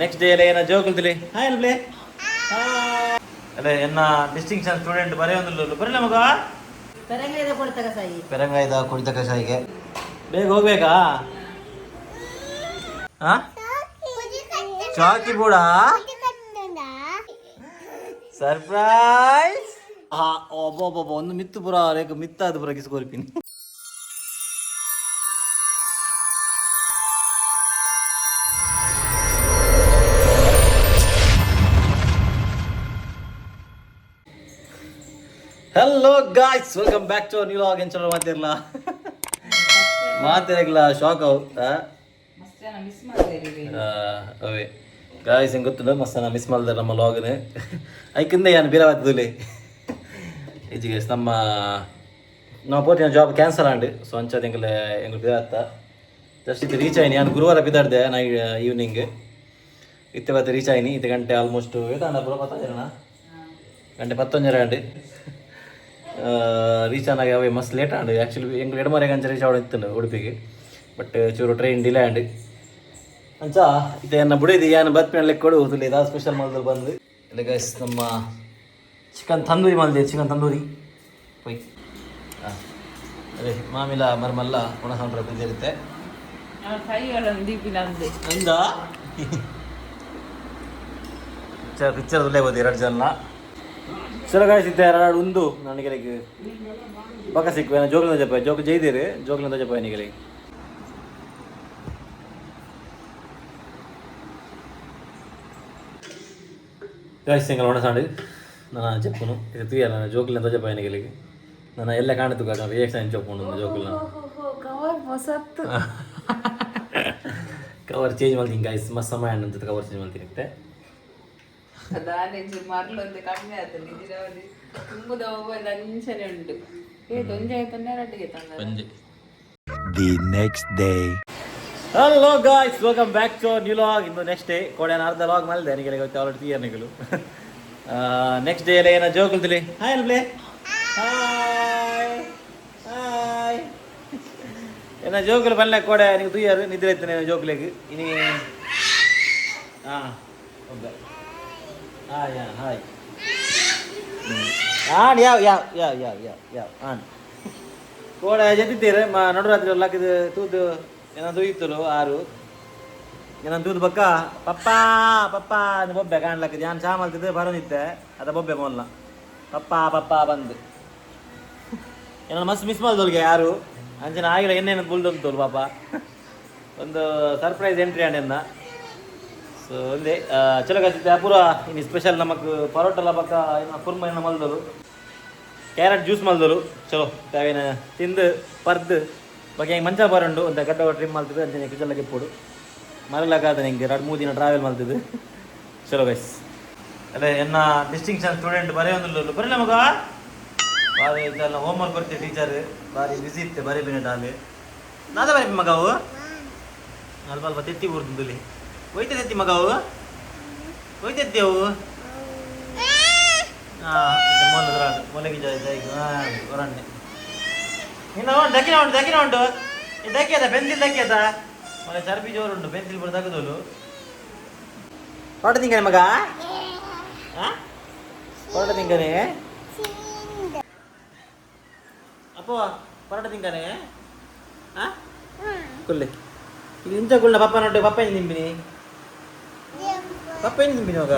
Next day ಎಲ್ಲ ಏನ ಜೋಕುಲ್ತಿಲಿ. ಹಾಯ್ ಅಲ್ಬ್ಲೆ. ಅದೇ ಎನ್ನ ಡಿಸ್ಟಿಂಕ್ಷನ್ ಸ್ಟೂಡೆಂಟ್ ಬರೆಯೊಂದು ಬರಲ್ಲ ಮಗ. ಪೆರಂಗೈದ ಕೊಡ್ತಕ ಸಾಯಿ. ಪೆರಂಗಾಯ್ದ ಕುಡಿತ ಕಷಾಯಿಗೆ ಬೇಗ ಹೋಗ್ಬೇಕಾ? ಹಾ, ಚಾಕಿ ಬೂಡ ಸರ್ಪ್ರೈಸ್. ಹಾ, ಒಬ್ಬೊಬ್ಬ ಒಂದು ಮಿತ್ತು ಪುರ ರೇಖ ಮಿತ್ತಾದ ಪುರ ಕಿಸ್ಕೊರ್ಪಿನಿ. Hello guys, welcome back to new vlog. ಎಂಚಲ ಮಾತಿರ್ಲ ಮಾತಿರಗ್ಲ ಶಾಕ್ ಅವು. ಅವೇ ಗಾಯ್ಸ್, ಹೆಂಗೆ ಗೊತ್ತುಂಡು, ಮಸ್ತ್ ಮಿಸ್ ಮಾಡಿದೆ ನಮ್ಮ ಲಾಗ್ನ. ಐಕಿಂದ ಏನು ಬೀರವಾಗ್ತದೆ ಇಜ್ಜಿ ಗೈಸ್. ನಮ್ಮ ನಾವು ಪೋತಿನ ಜಾಬ್ ಕ್ಯಾನ್ಸಲ್ ಆಂಡ್, ಸೊ ಅಂಚಾದ ಎಂಕಲೆ ಎಂಕುಲು ಬಿದಾತ್ತ ಜಸ್ಟ್ ಇದು ರೀಚ್ ಆಯ್ನಿ. ನಾನು ಗುರುವಾರ ಬಿದಾಡ್ದೆ ನೈ ಈವ್ನಿಂಗ್. ಇತ್ತೆ ಬತ್ತೆ ರೀಚ್ ಆಯ್ನಿ. ಇತ್ತೆ ಗಂಟೆ ಆಲ್ಮೋಸ್ಟ್ ಏತಾಂಡ ಪೂರ 10 ಜನ ಗಂಟೆ 11 ಗಂಟೆ ರೀಚ್ ಆನಾಗ. ಅವೇ ಮಸ್ತ್ ಲೇಟ್ ಆಂಡ್. ಆ್ಯಕ್ಚುಲಿ ಎಂಕುಲು ಎಡಮರೆ ಗಂಚೆ ರೀಚ್ ಆವಡ ಇತ್ತು ಉಡುಪಿಗೆ, ಬಟ್ ಚೂರು ಟ್ರೈನ್ ಡಿಲೇ ಆಂಡ್. ಅಂಚ ಇತ್ತೆ ಎನ್ನ ಬುಡಿದಿ ಯಾನ್ ಬತ್ಪಿನ ಲೆಕ್ಕೊಡು ತುಲಿ ದಾ ಸ್ಪೆಷಲ್ ಮಲ್ದು ಬಂದು. ಇಲ್ಲ ಗೈಸ್, ನಮ್ಮ ಚಿಕನ್ ತಂದೂರಿ ಮಲ್ದೆ, ಚಿಕನ್ ತಂದೂರಿ ಪೊಯ್. ಹಾಂ, ಅದೇ ಮಾಮಿಲ ಮರ್ಮಲ್ಲ ಒಣ ಸೌಂಡ್ರ ಇರುತ್ತೆ. ದೀಪಿನ ಅಂದೆ. ಅಂದ ಪಿಕ್ಚರ್ ಪಿಕ್ಚರ್ ಹೋದ್ ಎರಡು ಜನ. ಚಲೋ ಗಾಯ್ಸ್, ಇತ್ತೆ ಎರಡು ಉಂದು ನನಗೆ ಬಕ ಸಿಕ್ಕು ಜೋಗ್ಲಿಂದ ಜಪ್ಪ ಜೋಗ ಜೈದಿರಿ ಜೋಗ್ಲಿಂದ ಜಪ್ಪ ನಿಗಲಿ. ಗಾಯ್ಸ್, ಎಂಗಲ್ ಒಣಸಾಂಡು ನಾನು ಜಪ್ಪುನು ಇದು ತುಯ್ಯಲ್ಲ. ನಾನು ಜೋಗ್ಲಿಂದ ಜಪ್ಪ ನಿಗಲಿಗೆ ನಾನು ಎಲ್ಲ ಕಾಣುತ್ತು ರಿಯಾಕ್ಷನ್ ಜಪ್ಪುಂಡು ಜೋಗುಲ್ನ. ಕವರ್ ಹೊಸತ್ತು. ಕವರ್ ಚೇಂಜ್ ಮಾಡ್ತೀನಿ ಗಾಯ್ಸ್. ಮಸ್ತ್ ಸಮಯ ಅಂತ ಕವರ್ ಚೇಂಜ್ ಮಾಡ್ತೀನಿ ಇತ್ತೆ. ದಾನೆ ಮರ್ಲೊಂದು ಕಮ್ಮಿ ಆಯ್ತು. ನಿಜವಾಗಿ ತುಂಬುದ ಒಬ್ಬ ಅಂಚನೆ ಉಂಟು. ಏ, ತೊಂಜೆ ಆಯ್ತು, ರಡ್ಡಿಗೆ ತಂದ. ಒಂಜಿ. The next day. Hello guys, welcome back to new vlog. ಇಂದು ನೆಕ್ಸ್ಟ್ ಡೇ. ಕೋಡೆ ಅರ್ಧ ಲಾಗ್ ಮಾಡಿದೆ ನನಗೆ ಗೊತ್ತು ಆಲ್ರೆಡಿ ತೀಯರ್ನಿಗಳು. ನೆಕ್ಸ್ಟ್ ಡೇ ಎಲ್ಲ ಏನ ಜೋಕುಲ್ತಿಲಿ. ಹಾಯ್ ಅಲ್ಬ್ಲೆ. Hi hi. ಏನ ಜೋಕುಲು ಬಲ್ಲೆ ಕೋಡೆ ನೀವು ತುಯ್ಯಾರು ನಿದ್ರೆ ಇತ್ತು ಜೋಕುಲೆಗ್ ಇನಿ. ಹಾಂ, ಒಬ್ಬ ಹಾಯ್ ಹಾಯ್ ಆನ್ ಯಾವ ಯಾವ ಯಾವ ಯಾವ ಯಾವ ಯಾವ ಆನ್ ಕೋಡೆ ಜೊತಿದ್ದೀರ ಮ ನಡುರಾತ್ರಿ ಲಕ್ಕದು ತೂದು ಏನೋ ತೂಯಿತ್ತಲು ಆರು ಏನೋ ತೂದು ಬಕ್ಕ ಪಪ್ಪ ಪಪ್ಪ ಅಂದ್ ಬೊಬ್ಬೆ ಕಾಣ್ಲಕ್ಕದು. ಯಾನ್ ಚಾ ಮಲ್ತಿದ್ದು ಬರೋನಿತ್ತೆ ಅದ ಬೊಬ್ಬೆ ಮೊಲ್ಲ ಪಪ್ಪ ಪಪ್ಪ ಬಂದು. ಏನೋ ಮಸ್ತ್ ಮಿಸ್ ಮಾಡ್ದೋಲ್ಗೆ ಯಾರು ಅಂಚನ ಆಗಿಲ್ಲ. ಎಣ್ಣೆನ ಬುಲ್ದೊಂತೋಲು ಪಾಪ. ಒಂದು ಸರ್ಪ್ರೈಸ್ ಎಂಟ್ರಿ ಆಂಡೆನ್ನ. ಸೊ ಒಂದೇ ಚಲೋ ಕಾಸಿತ್ತೆ ಪೂರ. ಇನ್ನು ಸ್ಪೆಷಲ್ ನಮಕ್ ಪರೋಟಲ ಬಕ್ಕ ಇನ್ನು ಕುರ್ಮ ಏನೋ ಮಲ್ದಲು, ಕ್ಯಾರೆಟ್ ಜ್ಯೂಸ್ ಮಲ್ದಲು. ಚಲೋ ತಾವೇನ ತಿಂದು ಪರ್ದು ಬಗೆ ಹೆಂಗೆ ಮಂಚ ಬರಂಡು ಅಂತ ಗಡ್ಡ ಟ್ರಿಮ್ ಮಲ್ತದೆ. ಅಂಚನೆ ಕುಚಲ ಗಿಪ್ಪುಡು ಮರಲಾಗಾದ ನಿಂಗೆ 2-3 ದಿನ ಟ್ರಾವೆಲ್ ಮಲ್ತದೆ. ಚಲೋ ಗೈಸ್, ಅದೇ ಎನ್ನ ಡಿಸ್ಟಿಂಕ್ಷನ್ ಸ್ಟೂಡೆಂಟ್ ಬರೆಯೊಂದು ಬರಲ್ಲ ಮಗ. ಬಾರಿ ಇದೆಲ್ಲ ಹೋಮ್ವರ್ಕ್ ಕೊಡ್ತೀವಿ ಟೀಚರ್. ಬಾರಿ ಬಿಸಿ ಇತ್ತೆ ಬರೀ ಬಿನೆಟ್ ಅಲ್ಲಿ ನಾದ ಬರೀ ಮಗ. ಅವು ಅಲ್ಪ ಅಲ್ಪ ತೆತ್ತಿ ಊರ್ದುಲಿ ಹೋಯ್ತೆ. ತೆತ್ತಿ ಮಗ ಅವು ಹೋಯ್ತೆತ್ತಿ ಅವು. ಹಾಂ, ಮೊಲ ಮೊಲಗಿ ಜಾಯ್ ಹೊರಣ್ಣೆ ಇನ್ನು ಉಂಟು. ದಕ್ಕಿನ ಉಂಟು, ದಕ್ಕಿನ ಉಂಟು. ಈ ದಕ್ಕಿಯದ ಪೆನ್ಸಿಲ್ ದಕ್ಕಿಯದ ಮೊಲೆ ಚರ್ಬಿ ಜೋರುಂಟು. ಪೆನ್ಸಿಲ್ ಪೂರ ತಗದೋಲು. ಪರೋಟ ತಿಂಕನೆ ಮಗ? ಆ ಪರೋಟ ತಿಂಕನೆ ಅಪ್ಪ? ಪರೋಟ ತಿಂಕನೆ? ಆ ಕುಲ್ಲೆ ಇದು ಇಂಚ ಕುಳ್ಳ ಪಪ್ಪ ನೋಡು. ಪಪ್ಪ ಏನು ತಿಂಬಿನಿ? ಪಪ್ಪ ಏನು ತಿಂಬಿನಿ ಮಗ?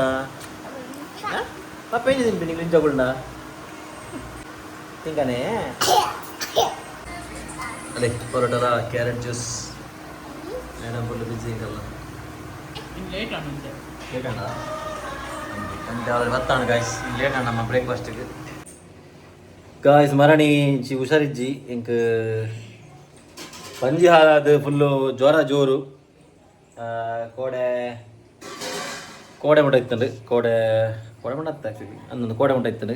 ಆ? ಪಪ್ಪ ಏನು ತಿಂಬಿನಿ? ಇಂಚ ಕುಳ್ಳ ತಿಂಕನೆ. ಅದೇ ಪರೋಟಲ ಕ್ಯಾರೆಟ್ ಜ್ಯೂಸ್. ಮೇಡಮ್ ಫುಲ್ ಬಿಸಿ ಇಂಕಲ್ಲ. ಲೇಟ್ ಆನಂತೆ. ಲೇಟ್ ಅಣ್ಣ ಗಂಟೆ ಆದ್ರೆ ಬತ್ತಾಣ ಗಾಯ್ಸ್. ಲೇಟ್ ಅಣ್ಣ ನಮ್ಮ ಬ್ರೇಕ್ಫಾಸ್ಟ್ಗೆ ಗಾಯ್ಸ್. ಮರಣಿ ಇಂಚಿ ಹುಷಾರಿಜ್ಜಿ ಇಂಕ್. ಪಂಜಿ ಹಾಳಾದ ಫುಲ್ಲು ಜ್ವರ ಜೋರು. ಕೋಡೆ ಕೋಡೆ ಮುಟ ಇತ್ತಂಡು. ಕೋಡೆ ಕೋಡೆ ಮುಟ ಅತ್ತ ಆ್ಯಕ್ಚುಲಿ ಅಂದೊಂದು ಕೋಡೆ ಮುಟ ಇತ್ತಂಡು.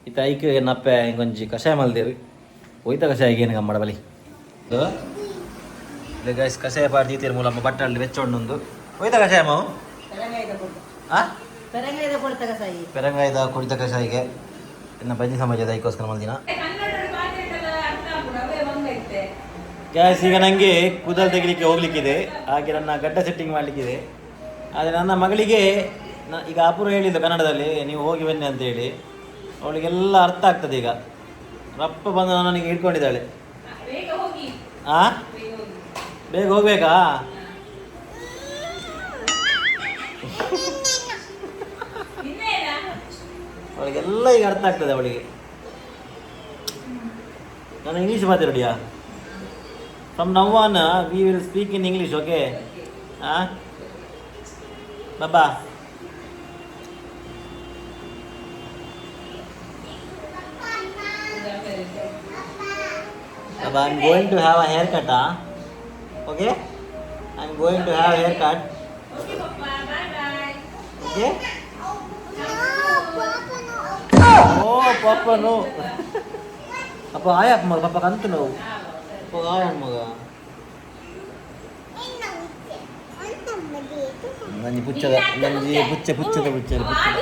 ಇತ್ತ ಐಕ್ ನಪ್ಪೆ ಇಂಕೊಂಜಿ ಕಷಾಯ ಮಲ್ದೇರು. ಹೋಯ್ತ ಕಷಾಯ ಏನು ಗಮ್ಮಡ ಬಲಿ. ಗಾಯ್ಸ್, ಕಷಾಯ ಪಾಡ್ದು ತೀರು ಮೂಲಮ್ಮ ಬಟ್ಟಲ್ಲಿ ಬೆಚ್ಚೊಂಡೊಂದು. ಹೋಯ್ತ ಕಷಾಯ ಮಾವು? ಪೆರಂಗೈದ ಕೊಡ್ತ ಆ ಪೆರಂಗೈದ ಕೊಡ್ತಕ ಸಾಯಿ. ಪೆರಂಗಾಯ್ದ ಕುಡಿತ ಕಷಾಯಿಗೆ ಇನ್ನು ಬಂಜಿ ಸಮಾಜದ ಐಕೋಸ್ಕರ ಮಲ್ದಿನ. ಗ್ಯಾಸ್, ಈಗ ನನಗೆ ಕೂದಲು ತೆಗಿಲಿಕ್ಕೆ ಹೋಗ್ಲಿಕ್ಕಿದೆ. ಹಾಗೆ ನನ್ನ ಗಡ್ಡ ಸೆಟ್ಟಿಂಗ್ ಮಾಡಲಿಕ್ಕಿದೆ. ಆದರೆ ನನ್ನ ಮಗಳಿಗೆ ಈಗ ಅಪೂರ್ವ ಹೇಳಿದ್ದು ಕನ್ನಡದಲ್ಲಿ ನೀವು ಹೋಗಿ ಬನ್ನಿ ಅಂತ ಹೇಳಿ, ಅವಳಿಗೆಲ್ಲ ಅರ್ಥ ಆಗ್ತದೆ ಈಗ. ರಪ್ಪ ಬಂದು ನನಗೆ ಹಿಡ್ಕೊಂಡಿದ್ದಾಳೆ. ಬೇಗ ಹೋಗಿ. ಆ, ಬೇಗ ಹೋಗಿ. ಬೇಗ ಹೋಗ್ಬೇಕಾ? ಇನ್ನೇನಾ? ಅವಳಿಗೆಲ್ಲ ಈಗ ಅರ್ಥ ಆಗ್ತದೆ ಅವಳಿಗೆ. ನಾನು English ಮಾತಾಡಿಯಾ? From now on we will speak in English, okay? ಆ ಬಾಬಾ, Baba, I'm going to have a haircut, ah? Okay? I'm going to have a haircut. Okay papa, bye bye. Okay? Oh, papa no. ಅಪ್ಪ ಆಯಾಕ್ ಮಗ, papa ಕಂತು ನೋವು. ಅಪ್ಪ ಆಯಾಕ್ ಮಗ. ನಂಜಿ ಪುಚ್ಚದ, ನಂಜಿ ಪುಚ್ಚ, ಪುಚ್ಚದ ಪುಚ್ಚದ ಪುಚ್ಚದ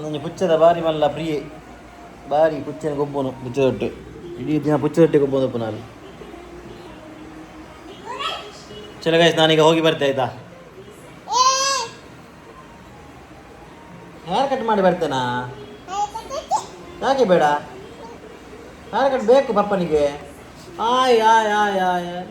ನಂಜಿ ಪುಚ್ಚದ ಬಾರಿ ಮಲ್ಲ ಪ್ರಿಯೆ. ಬಾರಿ ಪುಚ್ಚನ ಗೊಬ್ಬನು. ಪುಚ್ಚದೊಟ್ಟು ಇಡೀ ದಿನ ಪುಚ್ಚದೊಟ್ಟೆ ಗೊಬ್ಬನಪ್ಪ ನಾನು. ಚಲೋ ಗೈಸ್, ನಾನೀಗ ಹೋಗಿ ಬರ್ತೆ ಆಯ್ತಾ? ಹೇರ್ ಕಟ್ ಮಾಡಿ ಬರ್ತೇನಾ? ಯಾಕೆ ಬೇಡ? ಹೇರ್ ಕಟ್ ಬೇಕು ಪಪ್ಪನಿಗೆ. ಆಯ್ ಆಯ್ ಆಯ್ ಆಯ್ ಆಯ್.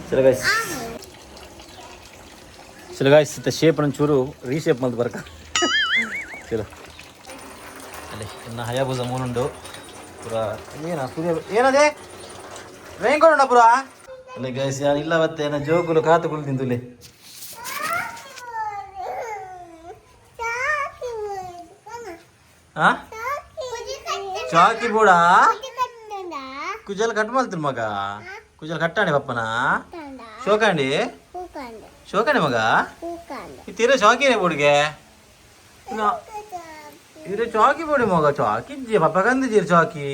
ಚಲೋ ಗೈಸ್, ಚಲೋ ಗಾಯ್ಸ್, ಇತ್ತ ಶೇಪ್ ಒಂಚೂರು ರೀಶೇಪ್ ಮಲ್ತು ಬರ್ಕ. ಚಲೋ, ಅಲ್ಲಿ ಇನ್ನು ಹಯಾಬುಜ ಮೂಲುಂಡು ಪೂರ. ಏನ ಸೂರ್ಯ ಏನದೇ ರೈನ್ ಕೋಟ್ ಉಂಡ ಪೂರ. ಅಲ್ಲ ಗೈಸ್, ಯಾರು ಇಲ್ಲ ಬತ್ತೆ ಏನ ಜೋಕುಲು ಕಾತು ಕುಲ್ ತಿಂತುಲೆ. ಹಾ, ಚಾಕಿ ಬೋಡ ಕುಜಲ್ ಕಟ್ ಮಲ್ತಿನ ಮಗ. ಕುಜಲ್ ಕಟ್ಟಾಣಿ ಪಪ್ಪನ ಶೋಕಾಂಡಿ, ಶೋಕಾಂಡಿ ಮಗ. ಈ ತೀರ ಶಾಕಿನೇ ಬುಡ್ಗೆ ಇರೆ. ಚಾಕಿ ಬೋಡಿ ಮಗ, ಚಾಕಿ ಇಜ್ಜಿ ಪಪ್ಪ ಕಂದಿದ್ದೀರಿ ಚಾಕಿ.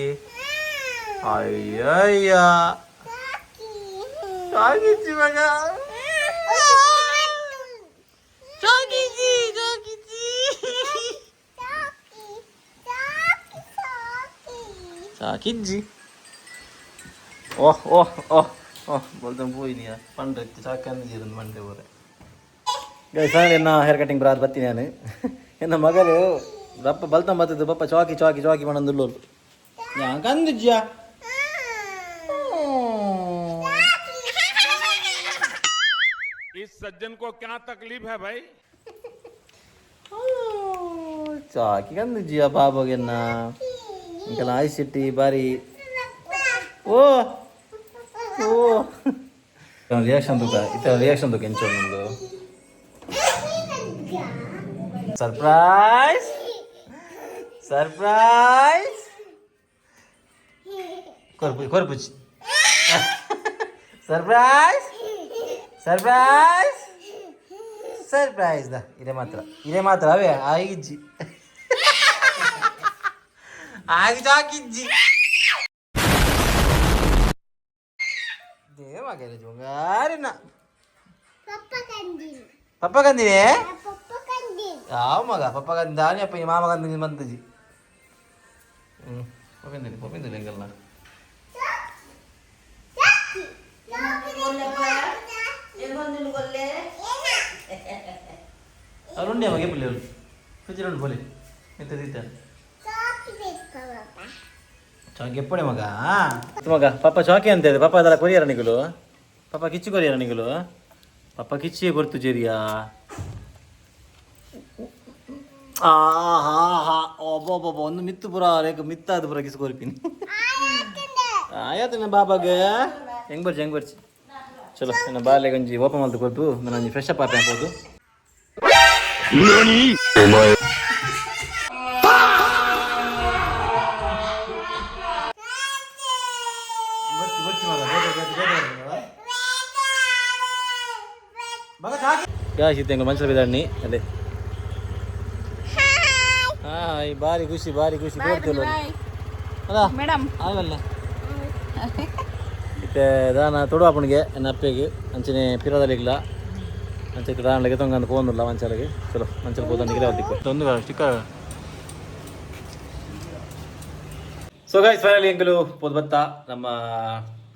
ಅಯ್ಯಯ್ಯ, ಚಾಕಿ ಇಜ್ಜಿ ಮಗ, ಚಾಕಿ ಇಜ್ಜಿ, ಚಾಕಿ ಇಜ್ಜಿ, ಚಾಕಿ ಇಜ್ಜಿ. ಓಹ್ ಓಹ್ ಓಹ್ ಓಹ್, ಬೋಲ್ತಂ ಪೋಯಿನಿ ಪಂಡ್ರೆ ಚಾಕಿ ಅಂದಿದ್ದೀರಿ ಮಂಡ್ರೆ ಬೋರೆ. ಗೈಸ್, ಎನ್ನ ಹೇರ್ ಕಟಿಂಗ್ ಬರಾದ್ ಬತ್ತೀನಿ ನಾನು. ಎನ್ನ ಮಗಲು ರಪ್ಪ ಬಲ್ತಂ ಬತ್ತದು ಪಪ್ಪ ಚಾಕಿ ಚಾಕಿ ಚಾಕಿ ಮಾಡಂದುಲ್ಲೋರು. ಯಾನ್ ಕಂದಿಜ್ಜ? इस सज्जन को क्या तकलीफ है भाई? ಚಾಕಿ ಕಂದಿಜ್ಜಿಯ ಬಾಬಾಗೆನ್ನ ಇಂಕೆಲ್ಲ ಆಯ್ಸಿಟ್ಟಿ ಬಾರಿ. ಓ ಓ, ರಿಯಾಕ್ಷನ್ ತೂಕ, ಇತ್ತ ರಿಯಾಕ್ಷನ್ ತೂಕ ಎಂಚ ಉಂಡು. ಸರ್ಪ್ರೈಸ್ ಸರ್ಪ್ರೈಸ್ ಕೊರ್ಪು ಕೊರ್ಪುಚಿ. Surprise surprise surprise the. ಇದೇ ಮಾತ್ರ, ಇದೇ ಮಾತ್ರ ಅವೇ ಆಗಿಜ್ಜಿ ಆಗಿ ಚಾಕಿಜ್ಜಿ. ದೇವ ಬಂಗಾರಿನ ಪಪ್ಪ ಕಂದಿನಿ. ಯಾವ ಮಗ ಪಪ್ಪ ಕಂದಾನಿ ಅಪ್ಪ ಈ ಮಾಮ ಕಂದಿನಿ ಬಂತಜಿ. ಹ್ಞೂ, ಪಪ್ಪಿಂದಿನಿ ಪಪ್ಪಿಂದಿನಿ ಎಂಗಲ್ಲ. ಅವ್ರು ಉಂಡೆ ಮಗ ಪುಲ್ಲಿ ಅವರು ಫ್ರಿಜ್ ಉಂಡು ಪೋಲಿ ಮಿತ್ತ ದೀತ ಚಾಕಿ ಎಪ್ಪಡೆ ಮಗ. ಮಗ ಪಾಪ ಚಾಕಿ ಅಂತ ಇದೆ. ಪಾಪ ಅದರ ಕೊರಿಯರ ನಿಗುಲು, ಪಾಪ ಕಿಚ್ಚು ಕೊರಿಯರ ನಿಗುಲು, ಪಾಪ ಕಿಚ್ಚಿಗೆ ಕೊರ್ತು ಜೇರಿಯಾ. ಆ ಹಾ ಹಾ, ಒಬ್ಬೊಬ್ಬ ಒಂದು ಮಿತ್ತು ಪುರ ರೇಖ ಮಿತ್ತಾದ ಪುರ ಕಿಸ್ ಕೊರ್ಪಿನಿ ಆಯ್ತು ಬಾಬಾಗ. ಹೆಂಗ್ ಬರ್ಚಿ, ಹೆಂಗ್ ಬರ್ಚಿ. ಚಲೋ, ನನ್ನ ಬಾಲೆ ಗಂಜಿ ಓಪನ್ ಮಲ್ತು ಕೊರ್ಪು. ನಾನು ಫ್ರೆಶ್ ಅಪ್ ಆಪೆ ಹೋದು. ಬರ್ಚಿ ಬರ್ಚಿ ಮಗ, ಗಾಶ್ ಇತ್ತೆ ಮನುಷ್ಯರ ಬಿದಾಣಿ ಅಲ್ಲೇ. ಹಾಯ್, ಬಾರಿ ಖುಷಿ, ಬಾರಿ ಖುಷಿ ಕೊಡ್ತಿಲ್ಲ. ಅಲ್ಲ. ಮೇಡಮ್. ಆವಲ್ಲ ಇತ್ತೆ ದಾನ ತೊಡು ಆಪಣಿಗೆ ಎನ್ನ ಅಪ್ಪೆಗೆ ಅಂಚನೆ ಪಿರದಲಿಗ್ಲ ಅಂಚೆ ದಾನಲಿಗೆ ತೊಂಗಂದು ಪೋಂದುಲ್ಲ ಮಂಚಾಲಗೆ. ಚಲೋ, ಮಂಚಲ ಪೋದಂದಿಗೆ ಅವತ್ತಿಕ್ಕು ಒಂದು ಸ್ಟಿಕ್ಕರ್. ಸೊ ಗೈಸ್, ಫೈನಲಿ ಎಂಕುಲು ಪೋದು ಬತ್ತ ನಮ್ಮ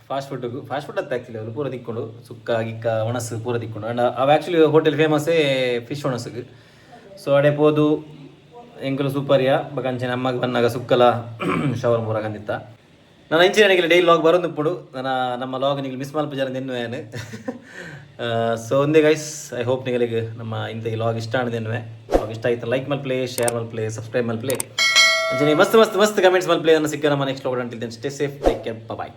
ಫಾಸ್ಟ್ ಫುಡ್. ಫಾಸ್ಟ್ ಫುಡ್ ಅಂತ ಆ್ಯಕ್ಚುಲಿ ಅವರು ಪೂರ ತಿಕ್ಕೊಂಡು, ಸುಕ್ಕ ಗಿಕ್ಕ ಒಣಸು ಪೂರ ತಿಕ್ಕೊಂಡು. ಆ್ಯಂಡ್ ಅವು ಆ್ಯಕ್ಚುಲಿ ಹೋಟೆಲ್ ಫೇಮಸ್ಸೇ ಫಿಶ್ ಒಣಸುಗೆ. ಸೊ ಅಡೆ ಪೋದು ಎಂಕುಲು ಸೂಪರ್ಯ ಬೊಕ ಅಂಚನೆ ಅಮ್ಮಗೆ ಬನ್ನಾಗ ಸುಕ್ಕಲ ಶವರ್ ಪೂರ ಕಂದಿತ್ತ. ನಾನು ಇಂಚಿನ ಡೈಲಿ ಲಾಗ್ ಬರೋದು ಇಪ್ಪುಡು. ನನ್ನ ನಮ್ಮ ಲಾಗ್ ನಿಗಲು ಮಿಸ್ ಮಲ್ಪ ಜನ ಎನ್ನುವೇನು. ಸೊ ಒಂದೇ ಗೈಸ್, I hope ನಿಗಳಿಗೆ ನಮ್ಮ ಇಂಥ ಈ ಲಾಗ್ ಇಷ್ಟ ಆಣದೆನ್ನುವೆ. ಲಾಗ್ ಇಷ್ಟ ಆಯ್ತು ಲೈಕ್ ಮಲ್ಪ್ಲೆ, ಶೇರ್ ಮಲ್ಪ್ಲೆ, ಸಬ್ಸ್ಕ್ರೈಬ್ ಮಲ್ಪ್ಲೆ. ಅಂಚನೆ ಮಸ್ತ್ ಮಸ್ತ್ ಮಸ್ತ್ ಕಮೆಂಟ್ಸ್ ಮಲ್ಪ್ಲೆ. ನನ್ನ ಸಿಕ್ಕ ನಮ್ಮ ನೆಕ್ಸ್ಟ್ ಲಾಗ್ ಅಂಟಿದ್ದೇನೆ. Stay safe, take care, bye.